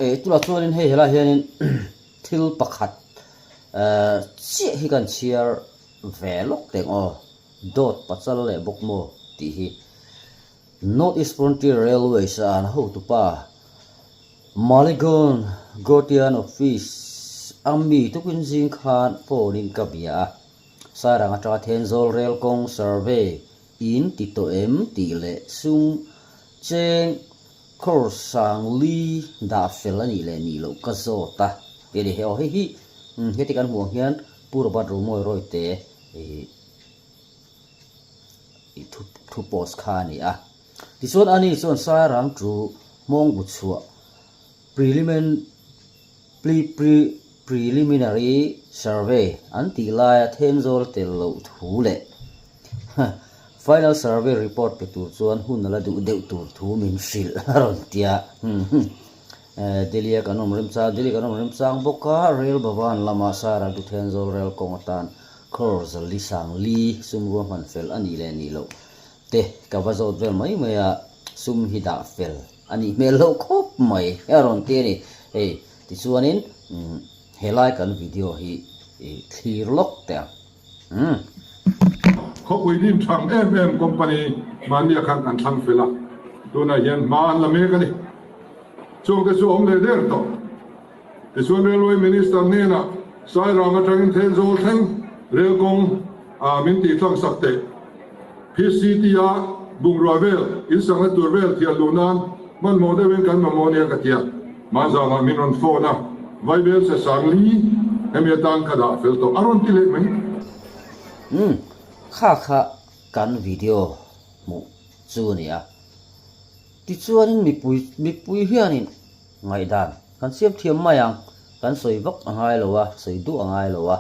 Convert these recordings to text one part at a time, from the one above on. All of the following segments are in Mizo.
Tunah chuanin hei helaiah hianin thil pakhat chiah hi kan chhiar ve lawk teng aw, dawt pachal leh bawk maw tih hi. North East Frontier Railways a an hotupa Maligaon Gotian Office a mi tukin zing khan phone in ka bia a, Sairang atanga Thenzawl Rail kawng survey in ti tawh em tih leh sum cheng Khawr Sangli dah fel a nih leh nih loh ka zawt a ti a ni. Hei aw hei hi heti kan hmuh ang hian Pu Robert Rumawi Rawite i thu thu post kha a ni a. Tichuan ani chuan Sairang chu hmawngbu chhuah prelimen pre pre preliminary survey an tih laia Thenzawl tel loh thu leh Final survey report pe tur chuan hun a la duh deuh tur thu min hrilh a rawn ti a. Delhi a kan awm remchang Delhi kan awm remchang bawk a, Rail Bhavan lama Sairang to Thenzawl rail kawng atan crore zali sang li sum ruahman fel a nih leh nih loh te ka va zawt vel mai mai a, sum hi dah fel a nih hmel loh khawp mai a rawn ti a ni. Hei tichuanin helai kan video hi thlir lawk teh ang. Umm. Khawpui din thang em em company mahnia khan kan thlang fel a, tunah hian hma an la mek a ni. Chungte chu awm leh der tawh. Tichuan Railway Minister hnenah Sairang atangin Thenzawl thleng rel kawng ah min tih tlang sak teh. PCT a bungrua vel insakna tur vel thian luh nan hmanhmawh deuhin kan mamawh nia ka tia. Hmanzanah min rawn phone a, Vaibel che sang li hemi atan ka dah fel tawh a rawn ti leh mai. Umm, kha kha kan video hmuh chu a ni a. Tichuanin mipui mipui hianin ngaihdan kan siam thiam mai ang, kan sawi vak a ngai lo a, sawi duah a ngai lo a,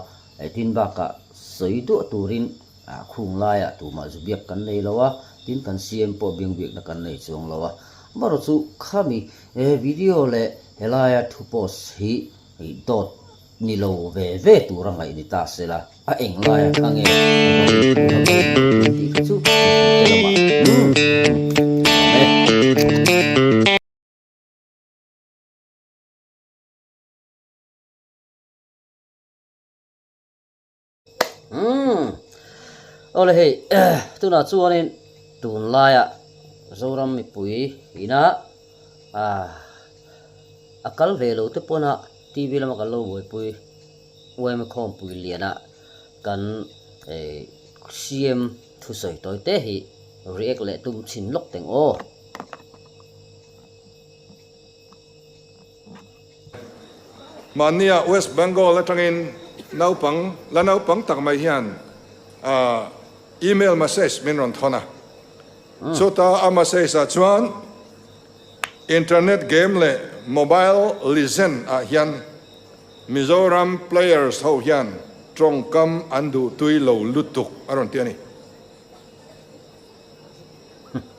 tin bakah sawi duah turin A khung laiah tumah zu biak kan nei lo a, tin kan CM pawh biang biakna kan nei chuang lo a. Amaherawh chu khami he video leh helaia thu post hi dawt ni lo ve ve tura ngaih ni ta se la, a eng laia kha nge a va rin tur a va rin tih kha chu mipui te lamah awm e. Umm. Awle hei tunah chuanin tunlaiah Zoram mipui ina ah a kal ve lo te pawn a TV lama kan lo buaipui UMA khawmpui liana kan eh CM thusawi tawi te hi react leh tum chhin lawk teng aw. Mahnia West Bengal atangin naupang, la naupang tak mai hian email message min rawn thawn a. Chuta a message ah chuan internet game leh mobile legend ah hian Mizoram players ho hian tawngkam an duhtui lo lutuk a rawn ti a ni.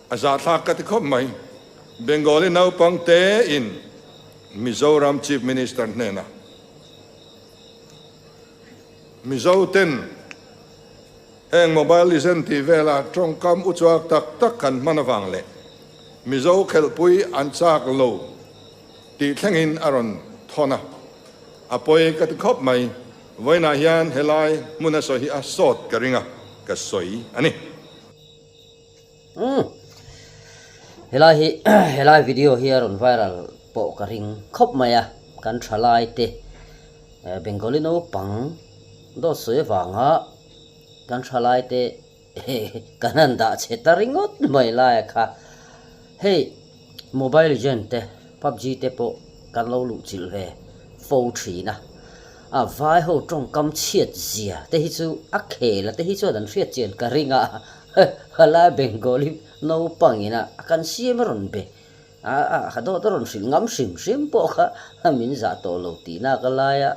A zahthlak ka ti khawp mai. Bengali naupang te in Mizoram Chief Minister hnena Mizo ten heng Mobile Legend tih vela tawngkam uchuak tak tak kan hman avang leh Mizo khelhpui an chak lo tih thlengin a rawn thawn a, a pawi ka ti khawp mai. Vawiinah hian helai hmuna sawi hi a sawt ka ring a, ka sawi a ni. Umm. Helai hi helai video hi a rawn viral pawh ka ring khawp mai a, kan thalai te Bengali naupang dawt sawi avanga kan thalai te kan han dah chhe ta ringawt mai lai a kha. Hei Mobile Legend te PUBG te pawh kan lo luh chilh ve fo thin a, a vai ho tawngkam chhiat zia te hi chu a khel a te hi chuan an hriat chian ka ring a. Halai Bengali naupang ina a kan siam a rawn be a a dawt a rawn hrilh ngam hrim hrim pawh kha min zah tawh lo tih nak a lai a,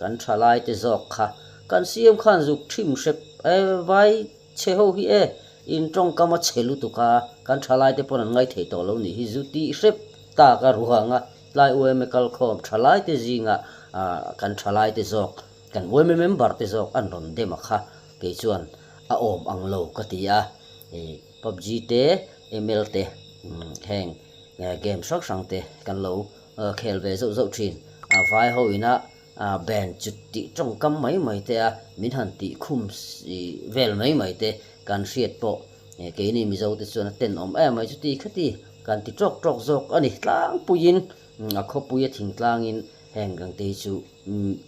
kan thalai te zawk kha kan siam khan zuk thim hrep e vai chhe ho hi e in tawngkam a chhe lutuk a kan thalai te pawn an ngaithei tawh lo nih hi zu tih hrep tak a ruang a tlai UMA kalkhawm thalai te zingah kan thalai te zawk kan UMA member te zawk an rawn dem a kha kei chuan a awm ang lo ka ti a, ih PUBG te, ML te heng game hrang hrang te kan lo khel ve zauh zauh thin. A vai ho ina band chut tih tawngkam mai mai te a min han tih khum vel mai mai te kan hriat pawh keini Mizo te chuan a tenawm em mai chuti khati kan ti tawk tawk zawk a ni tlangpuiin a khawpui a thingtlangin heng gangte hi chu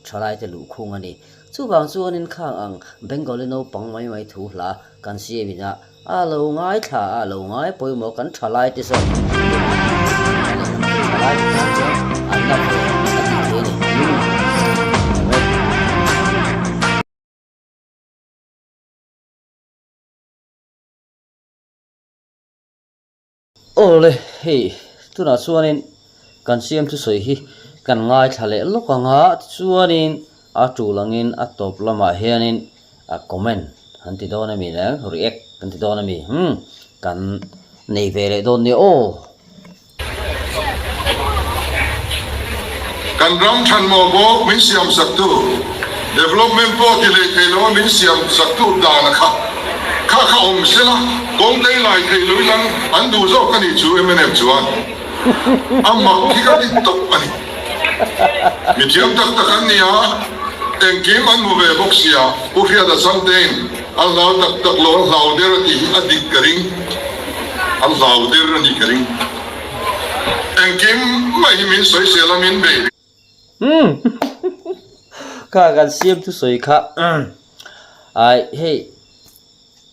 thalaite luhkhung a ni. Chuvang chuanin khang ang Bengali naupang mai mai thu hla kan siamin a A lo ngaithla a, a lo ngai pawimawh kan thalaite zawk thalaite tan chuan an la ve a tih theih a ni. Aw le, hei tunah chuanin kan siam thusawi hi kan ngaithla leh lawk ang a, tichuanin a tul angin a tawp lamah hianin a comment an ti dawn a mi le, react an ti dawn a mi, hmm kan nei ve leh dawn nia aw. Kan ram thanmawh bawk min siam saktu, development pawh ti hlei thei lo a min siam saktu dan a kha kha kha awm sela kawng tei lai thei lo ilang an duh zawk a nih chu mnf chuan a mak hi ka ti tawp a ni. Mithiam tak tak an ni a, engkim an hmu ve bawk sia, Pu Hriata Changtein an hlau tak tak lo an hlau der a tih hi a dik ka ring, an hlau der a nih ka ring. Engkim mai hi min sawisel a min bei. Umm kha kan siam thusawi kha ai hei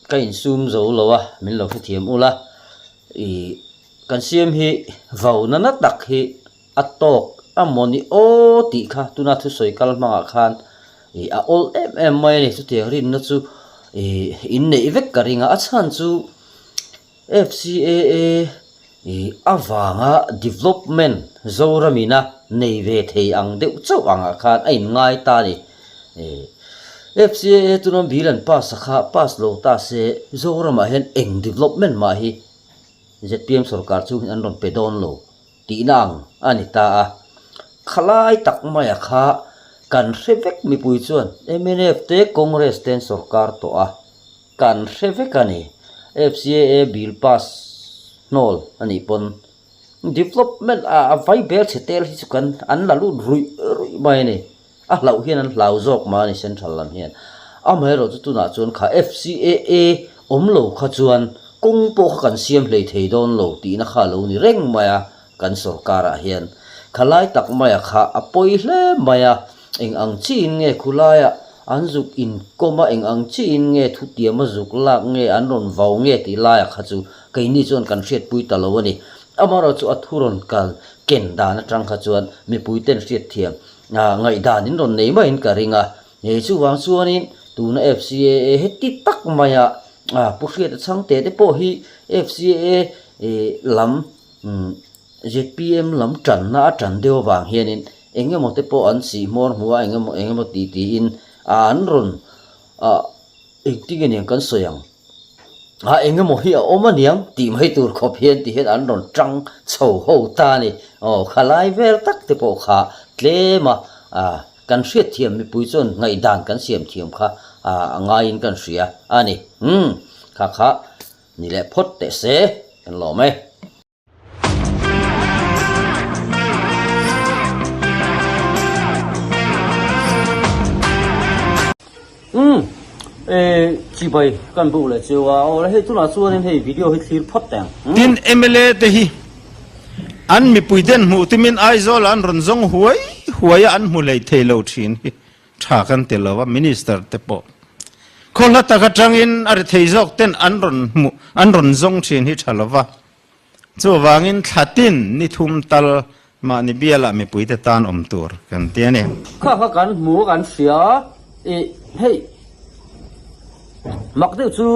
ka insum zo lo a min lo hrethiam ula ih kan siam hi vo na na tak hi a tawk a maw ni aw tih kha tuna thusawi kal hmangah khan ih a awl em em mai a ni chutiang rinna chu ih inneih vek ka ring a a chhan chu FCAA ih avanga development Zoramina nei ve thei ang deuh chauh angah khan a inngai ta a ni. Ih FCAA tuna bill an pass a kha pass lo ta se Zoramah hian eng development mah hi zpm sorkar chungin an rawn pe dawn lo tihna ang a ni ta a. Khalai tak maia kha kan hre vek mipui chuan mnf te Congress te an sorkar tawh a. Kan hre vek a ni. FCAA bill pass hnawl a nih pawn development ah a vai bel chhe tel hi chu kan an la lut ruih ruih mai a ni. A hlauh hian an hlau zawk mah a ni central lam hian. Amaherawh chu tunah chuan kha FCAA awm lo kha chuan kawng pawh kha kan siam hlei thei dawn lo tihna kha a lo ni reng mai a kan sorkar ah hian. Khalai tak maia kha a pawi hle mai a. Eng ang chiin nge khulaiah an zuk inkawm a, eng ang chiin nge thutiama zuk lak nge an rawn vau nge tih laiah kha chu keini chuan kan hriatpui ta lo a ni. Amaherawhchu chu a thu rawn kal ken dan atang kha chuan mipuiten hriatthiam ngaihdan in rawn nei maiin ka ring a. Hei chuvang chuanin tuna FCAA heti tak maia Pu Hriata Chhangte te pawh hi FCAA lam Zpm lam tanna a tan deuh avang hianin eng emaw te pawh an sih hmawr hmu a, eng emaw eng emaw tih tiin an rawn ah engtin nge niang kan sawi ang ah eng emaw hi a awm aniang tih mai tur khawp hian ti hian an rawn tang chho ho ta a ni. Aw khalai vel tak te pawh kha tlem a ah kan hriatthiam mipui chuan ngaihdan kan siam thiam kha ah a ngaiin kan hria a ni. Umm kha kha ni leh phawt teh se kan lawm e. Umm e chibai kan buk leh cheu a aw le hei tunah chuanin hei video hi thlir phawt teh ang. Tin mla te hi an mipui den hmuh tumin Aizawl ah an rawn zawng huai huai a an hmu hlei thei lo thin hi tha kan ti lo a minister te pawh khaw hla tak atangin a ri thei zawk ten an rawn hmuh an rawn zawng thin hi tha lo va. Chuvangin thla tin ni thum tal mahni bialah mipuite tan awm tur kan ti a ni. Kha kha kan hmu a kan hria i hei mak deuh chu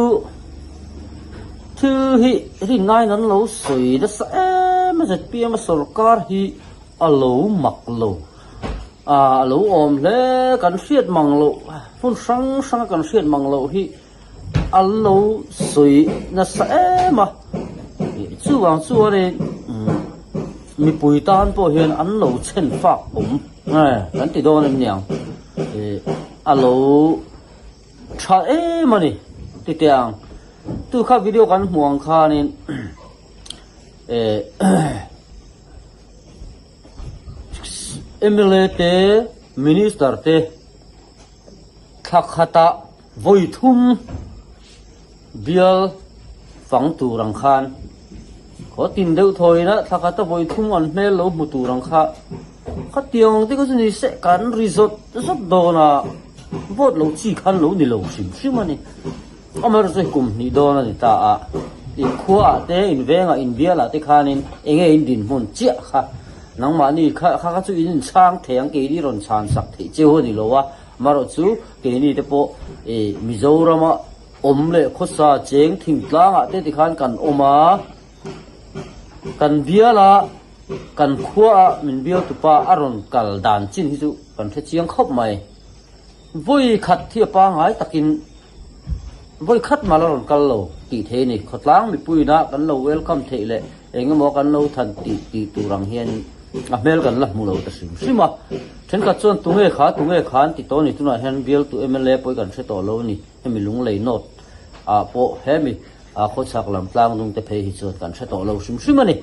thil hi rinnain an lo sawi nasa em a zpm a sorkar hi a lo mak lo a lo awm hle kan hriat mang loh hmun hrang hrang a kan hriat mang loh hi An lo sawi nasa em a, chuvang chuanin mipui tan pawh hian an lo chhen fak awm kan ti dawn em niang, a lo tha em a ni tite ang. Tu kha video kan hmuh ang khanin. Mla te, Minister te thla khatah vawi thum bial fang tur ang khan khaw tin deuh thawina thla khata vawi thum an hmel lo hmu tur ang kha khatiang ang te kha chu ni se kan ri zawt zawt dawn a, vote lo chi khan lo ni lo hrim hrim a ni. Amaherawhchu hei kum hnih dawn a ni ta a, in khuaah te, in vengah, in bialah te khanin eng nge in dinhmun chiah kha nangmahni kha kha kha chu in inchhang thei ang, keini rawn chhan sak theih cheu a ni lo a, amaherawhchu keini te pawh ih Mizorama awm leh khawsa cheng thingtlangah te tikhan kan awm a, kan biala kan khuaah min bialtupa a rawn kal dan chin hi chu kan hre chiang khawp mai. Vawi khat hi a pangngai takin vawi khat mal a rawn kal lo tih thei a ni. Khawtlang mipuiin a kan lo welcome theih leh eng emaw kan lo than tih tih tur ang hianin a hmel kan la hmu lo ta hrim hrim a. Thenkhat chuan tunge kha tunge kha an ti tawh a ni. Tunah hian bialtu mla pawh hi kan hre tawh lo a ni. Hemi lunglei note ah pawh hemi khawchhak lam tlang dung te phei hi chuan kan hre tawh lo hrim hrim a ni.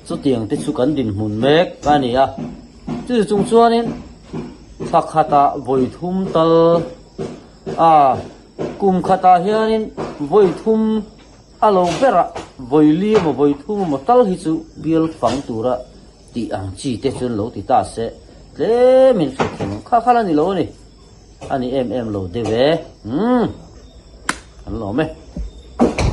Chutiang te chu kan dinhmun mek a ni a. Chu chung chuanin thla khatah vawi thum tal a, kum khatah hianin vawi thum a lo berah vawi li emaw vawi thum emaw tal hi chu bial fang tura tih ang chi te chuan lo ti ta se tlemin hriatthiam ang kha kha la ni lo a ni, a ni em em lo deuh e, umm kan lawm e.